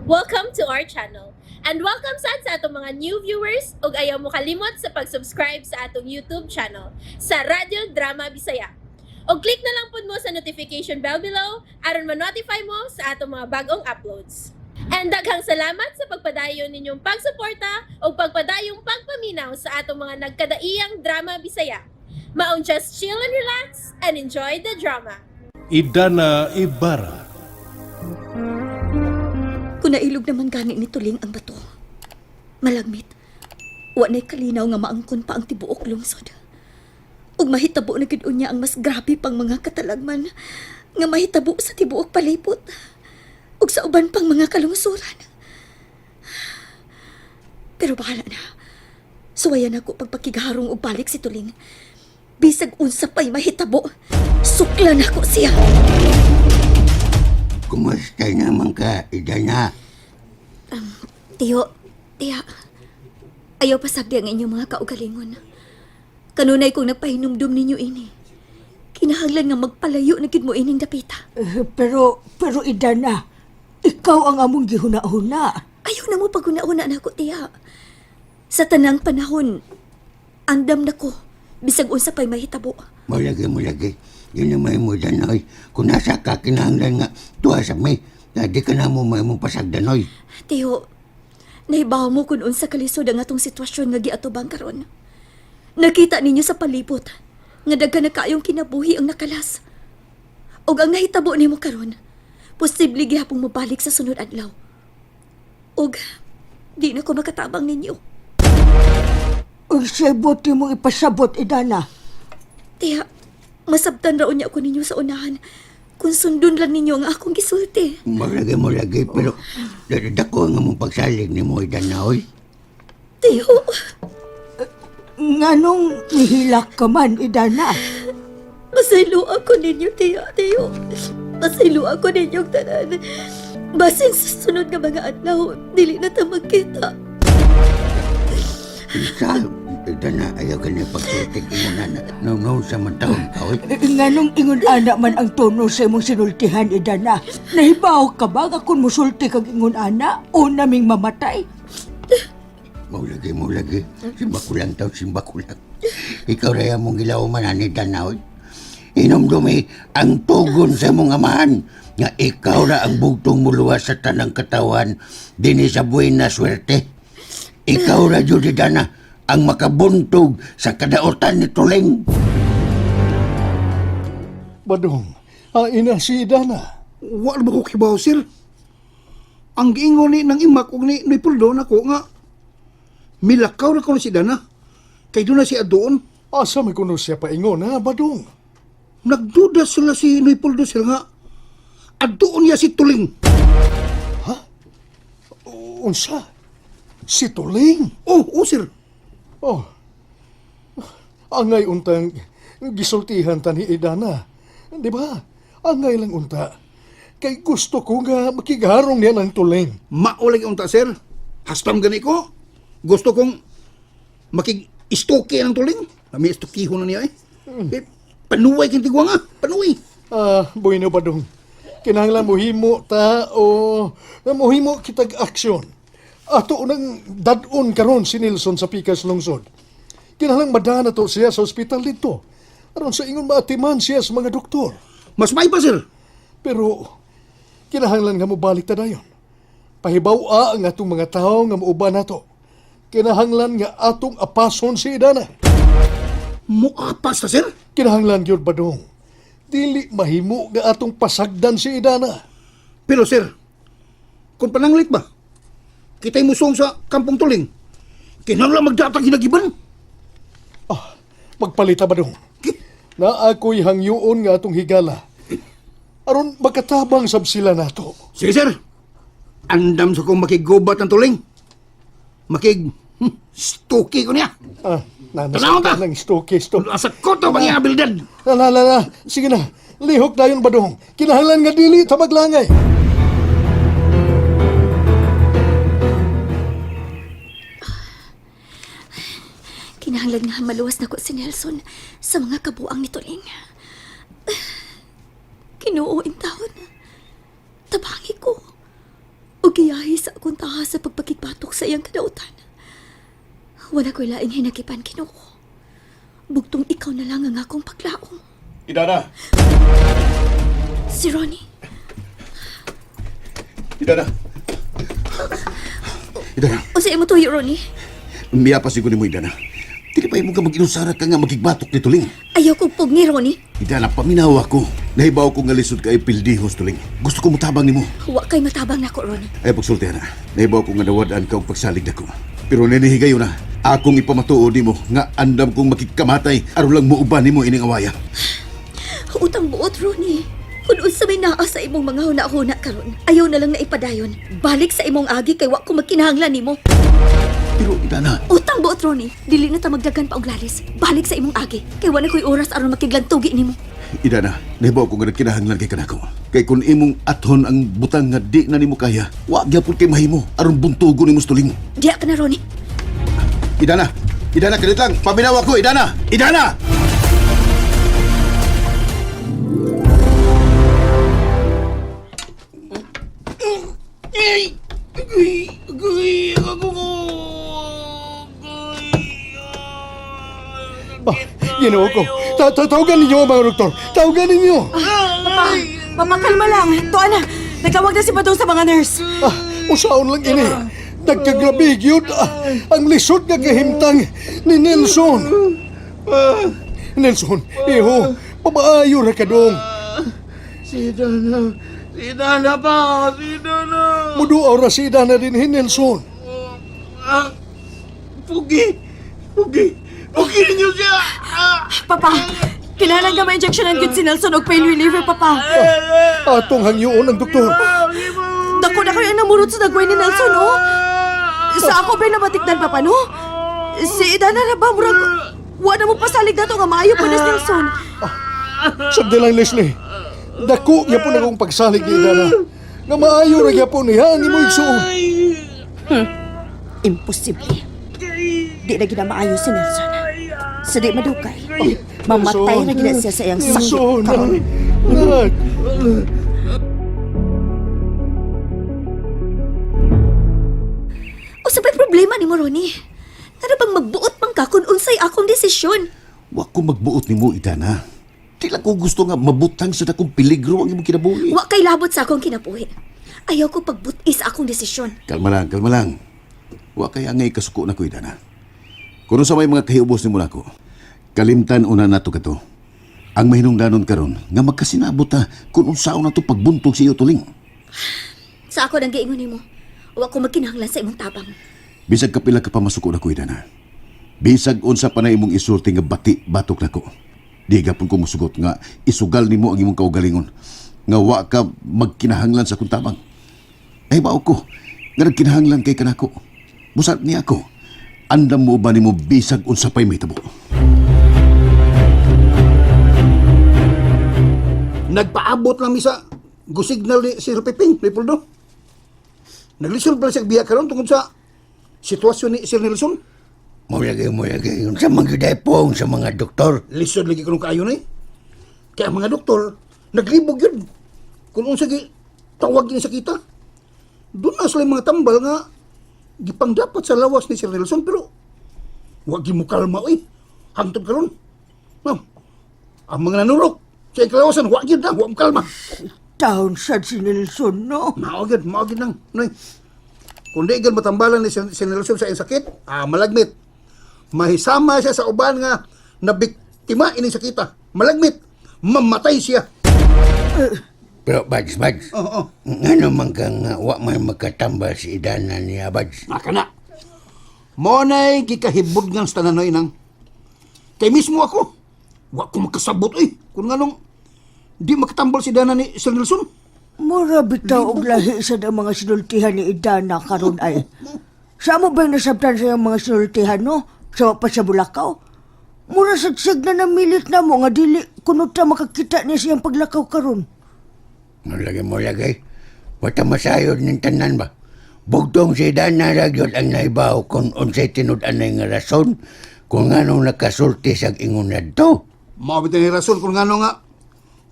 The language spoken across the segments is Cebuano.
Welcome to our channel. And welcome sad sa atong mga new viewers ug ayaw mo kalimot sa pag-subscribe sa atong YouTube channel sa Radyo Drama Bisaya. Og click na lang pud mo sa notification bell below aron ma-notify mo sa atong mga bagong uploads. And daghang salamat sa pagpadayon ninyong pagsuporta ug pagpadayong pagpaminaw sa atong mga nagkadaiyang drama Bisaya. Maong just chill and relax and enjoy the drama. Idana Ibarra. Kung nailog naman gani ni Tuling ang bato. Malagmit, wa na'y kalinaw nga maangkon pa ang tibuok lungsod. Ug mahitabo na gid unya ang mas grabe pang mga katalagman nga mahitabo sa tibuok palibot ug sa uban pang mga kalungsuran. Pero bahala na. Suwayan ako pagpakigaharong og balik si Tuling. Bisag unsa pa'y mahitabo, suklan ako siya. Kumusta naman ka, Idana? Tiyo, tiya, ayaw pasagdi ang inyong mga kaugalingon. Kanunay kong nagpahinumdum ninyo ini. Kinahanglan nga magpalayo na gid mo ining dapita. Eh, pero Idana, ikaw ang among gihuna-huna. Ayaw na mo paghuna-huna na ako, tiya. Sa tanang panahon, andam na ko, bisag unsa pa'y mahitabo. Mulagi, mulagi. Yun ang may mo, Danoy. Kung nasa ka, kinahanglan nga, tuwa sa may. Na di ka na mo may mong pasagdanoy. Tiyo, nahibaw mo kung unsa kalisod ang atong sitwasyon nga giatubang karon. Nakita ninyo sa palibot nga daghan na kaayong kinabuhi ang nakalas. Ug ang nahitabo nimo karon, posible gihapong mobalik sa sunod adlaw. Ug di na ko makatabang ninyo. Unsay buti mong ipasabot, Idana? Tiya, masabtan ra unya ko ninyo sa unahan kung sundon lang ninyo ang akong gisulti. Mulagi, mulagi. Pero, dako ang among pagsalig ni mo, Idana, oy. Tiyo, Nganong nihilak ka man, Idana? Pasaylo ako ninyo, tiya, tiyo. Pasaylo ako ninyong tanan. Basin sa sunod nga mga adlaw, dili na ta magkita. Isa, Idana, ayaw ka niya pagsultig mo na. No, no, sa man taon ka, oy. Eh, nganong ingon ana man ang tono sa imong sinultihan, Idana? Nahibaw ka ba nga kung musulti kag ingon ana, o naming mamatay? Mulagi, mulagi. Simba ko lang tao, simba ko lang. Ikaw rin mong gilauman, ani Dana, oy. Inomdumi ang tugon sa mong amahan nga ikaw ra ang bugtong muluwas sa tanang katawan dinhi sa buena swerte. Ikaw ra jud Dana ang makabuntog sa kadaotan ni Tuling. Badong, aina si Idana. Wa ba ko kibaw, sir? Ang giingon ni ng imak og ni Leopoldo nako nga milakaw na ko si Dana. Kay doon na siya doon. Asa may kuno siya paingon ha, Badong? Nagduda sila si Leopoldo sila nga adoon niya si Tuling. Unsa? Si Tuling? Oh, oh sir. Oh. Angay untang gisultihan ta ni Idana. Di ba? Angay lang unta. Kay gusto ko nga makigarong niya ng Tuling. Mao lagi unta sir. Hastam gani ko. Gusto kong makig istoke ng Tuling. Nami istokihon na niya eh. Eh, panuway king tigwa nga, panuway. Ah, bueno Badong. Kinahanglan mohimo ta o mohimo kitag aksyon. Ato nang dad-on karon si Nelson sa Pikas Lungsod. Kinahanglan madana to siya sa ospital dito. Aron sa ingon maatiman siya sa mga doktor. Mas may pa sir. Pero kinahanglan nga mobalik ta dayon. Pahibaw-a ang atong mga tawo nga muuban nato. Kinahanglan nga atong apason si Idana. Muapas ta sir. Kinahanglan gyud Badong. Dili mahimo nga atong pasagdan si Idana. Pero sir, kung pananglit ba, kita'y musong sa Kampong Tuling, kinahanglan magdatag hinagiban. Ah, magpalita ba dong? Na ako'y hangyoon nga atong higala. Aron makatabang sab sila nato. Sige sir, andam sa kong makigubat ng tuling. Makig, stuki ko niya. Ah, nana Tanaw ta! ng stoke sto. Asa ko to bang abilidad? Na, na, na, na. Sige na. Lihok dayon ba dong? Kinahanglan nga dili ta maglangay. Kinahanglan nga maluwas na ko si Nelson sa mga kabuang ni Tuling. Kinuo in taon. Tabangi ko. O giyahi iyang kadautan. Wala ko'y laing hinagipan, Ginoo. Bugtong ikaw na lang ang akong paglaom. Idana! Si Ronnie. Idana! Idana, O sa imo tuyo, Ronnie. Miya pa siguro mo, Idana. Dili pa imo ka mag-inusara ka nga magigbatok ni Tuling. Ayaw kong pugni, Ronnie. Idana, paminaw ako. Nahibaw ko nga lisod ka ay pildihos, Tuling. Gusto ko mutabang nimo. Wa kay matabang nako, Ronnie. Ay, pagsulti na. Nahibaw ko nga nawadaan ka og pagsalig nako. Pero ninihigayo na, akong ipamatuo nimo nga andam kong makikamatay aron lang muuban nimo ining awaya. Utang buot, Ronnie. Kung unsa may naa sa imong mga huna-huna karon, ayaw na lang na ipadayon. Balik sa imong agi kay wa ko magkinahanglan nimo. Pero Idana, Utang buot, Ronnie. Dili na ta magdagan pa og lalis. Balik sa imong agi kay wa na ko'y oras aron makiglantugi nimo. Idana, nahibaw ko nga nagkinahanglan kay kanako. Kay kun imong athon ang butang nga di na nimo kaya, wa gyapon kay mahimo aron buntugon nimo sa Tuling. Diya ka na, Ronnie. Idana! Idana, kalit lang! Paminaw ako! Idana! Idana! Ay! Agoy! Agoy! Ako ko! Ah, Ginoo ko. Tawagan ninyo ang mga doktor. Tawagan ninyo. Papa, papa, kalma lang. Tuan na. Nagtawag na si Badong sa mga nurse. Ah, usaon lang ini. Nagkagrabe gyud ang lisod nga kahimtang ni Nelson. Nelson, iho, pamaayo ra ka dong. Si Dana! Si Dana pa! Si Dana! Muduaw ra si Idana din Nelson. Ah! Pugi! Pugi! Pugi ninyo siya! Ah! Papa, kinahanglan ka ma-injection ng si Nelson og pain reliever, Papa. Atong hangyoon ang doktor. Dako na kayo ang namurot sa dagway ni Nelson, oh. Sa ako ba nabatikdan, Papa, no? Si Idana na ba, murag... Wa na mo pasalig na to nga maayo pa na si Nelson. Sabdi lang, Leslie. Dako gyapon akong pagsalig ni Idana. Nga maayo ra gyapon niya ang imo igsuon. Imposible. Di na ginamaayo si Nelson. Sa di madukay. Mamatay na gina siya sa iyang sakit Nelson, karon. anak. O sa may problema nimo, Ronnie? Ngano bang magbuot man ka kung unsay akong desisyon? Wa ko magbuot nimo, Idana. Di lang ko gusto nga mabutang sa dakong peligro ang imong kinabuhi. Wa kay labot sa akong kinabuhi. Ayaw ko pagbuti sa akong desisyon. Kalma lang, kalma lang. Wa kay angay kasuko na ko, Idana. Kuno sa may mga kahiubos nimo nako. Kalimtan una nato kato. Ang mahinungdanon karon nga magkasinabot ta kung unsaon na to pagbuntog sa iyo tuling. Sa ako nang giingon nimo. Wa ko magkinahanglan sa imong tabang. Bisag kapila ka pa masuko na ko, Idana. Bisag unsa pa na imong isulti nga bati batok nako. Di gapon ko musugot nga isugal nimo ang imong kaugalingon nga wa ka magkinahanglan sa akong tabang. Ay bao ko nga nagkinahanglan kay kanako. Busat niya ako. Andam mo ba nimo bisag unsa pa'y mahitabo? Nagpaabot lang mi sa gusignal ni Sir Peping, Leopoldo. Naglisod pala siya biya karon tungod sa sitwasyon ni Sir Nelson. Mulagi, mulagi. Sa mga gidaypong sa mga doktor. Lisod lagi kuno kaayo na eh. Kaya ang mga doktor, naglibog yun. Kung unsa gi tawag ni sa kita. Doon na sila yung mga tambal nga gipangdapat sa lawas ni Sir Nelson pero wag mo kalma oy. Hangtod karon. Ma'am, ang mga nanurok sa ikalawasan, wag yun na, wag mo kalma. Taon sad si Nelson, no? Mao gyud, mao gyud nang. Noy. Kung di gyud matambalan ni Sir Nelson sa iyang sakit, malagmit. Mahisama siya sa uban nga nabiktima ini sakita. Malagmit. Mamatay siya. Pero, Bads, Bads. Oo. Ngano man kang wa man makatambal si Idana niya, Bads. Maka na. Mo na'y gikahibog ngang sa tananoy nang. Kay mismo ako, wa ko makasabot eh. Kung nganong di makatambal si Dana ni Sir Nelson. Mura bitaw og lahi sad ang mga sinultihan ni Idana karon ay. Sa mo ba nasabtan sa iyang mga sinultihan, no? Sa wa pa sa Bulakaw? Mura sad sig na namilit na mo nga dili kuno ta makakita niya siyang paglakaw karon. Mulagi, mulagi. Wata masayod ning tanan ba? Bugtong si Idana ra gyud ang naibaw kung unsay tinud-anay nga rason kung nganong nakasulti sa ingon nadto. Mao bitaw ni rason kung ngano nga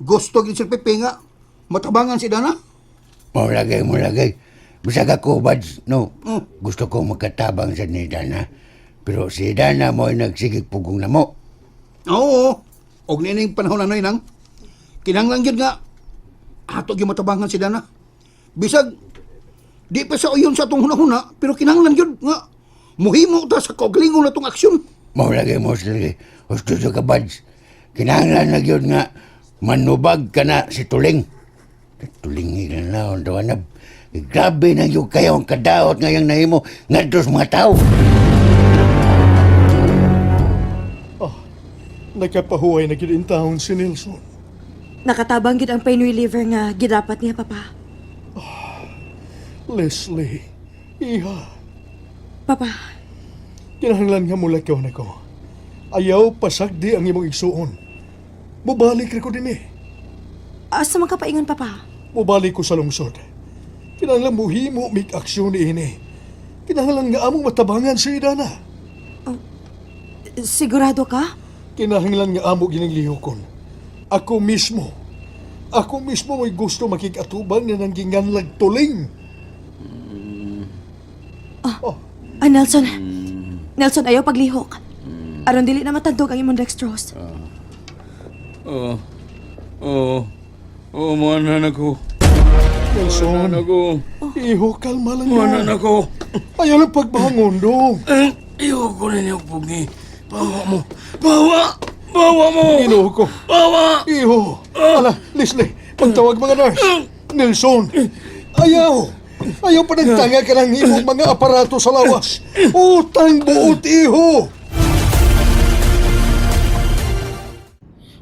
gusto gyud Sir Pepe nga matabangan si Dana. Mulagi, mulagi. Bisag ako, Bads, no. Gusto ko makatabang sa ni Dana. Pero si Dana mo ay nagsigig pugong na mo. Oo. Og nining panahon ano inang. Kinahanglan gyud nga ato gyud matabangan si Dana. Bisag di pa sa uyon sa atong hunahuna, pero kinahanglan gyud nga muhimo ta sa kaugalingon natong aksyon. Mao lagi mo lagi. Husto sa ka, Bads. Kinahanglan na gyud nga manubag ka na si Tuling. Tuling na na, ang tawanab. Grabe na gyud kayo ang kadaot ngayang nahimo ngadto sa mga tao. Nakapahuway na gid in taon si Nelson. Nakatabang gid ang pain reliever nga gidapat niya, Papa. Leslie, iha, Papa, kinahanglan nga mulakaw na ko. Ayaw pasagdi ang imong igsuon. Mubalik ra ko dinhi. asa man ka paingon, Papa? Mubalik ko sa lungsod. Kinahanglan muhimo mig aksyon niini. Kinahanglan nga among matabangan si Idana. Sigurado ka? Kinahanglan nga amo gining lihokon. Ako mismo. Ako mismo may gusto makikatubang na nangginganlag tuling. Oh, Ah, Nelson. Nelson, ayaw paglihok. Aron dili na matandog ang imong dextrose. Oo. Oo. Oo, muanan ako. Nelson. Muanan ako. Iho, kalma lang Muanan na. ako. Ayaw lang pagbangon, dong. Eh, Iyo ko rin yung pugi. Bawa mo. Bawa! Bawa mo! Inuho ko. Bawa! Iho. Ala, Leslie, pagtawag mga nurse. Nelson, ayaw. Ayaw pa nagtanga ka ng imong mga aparato sa lawas. Utang buot, iho.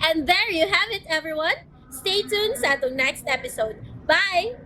And there you have it, everyone. Stay tuned sa atong next episode. Bye!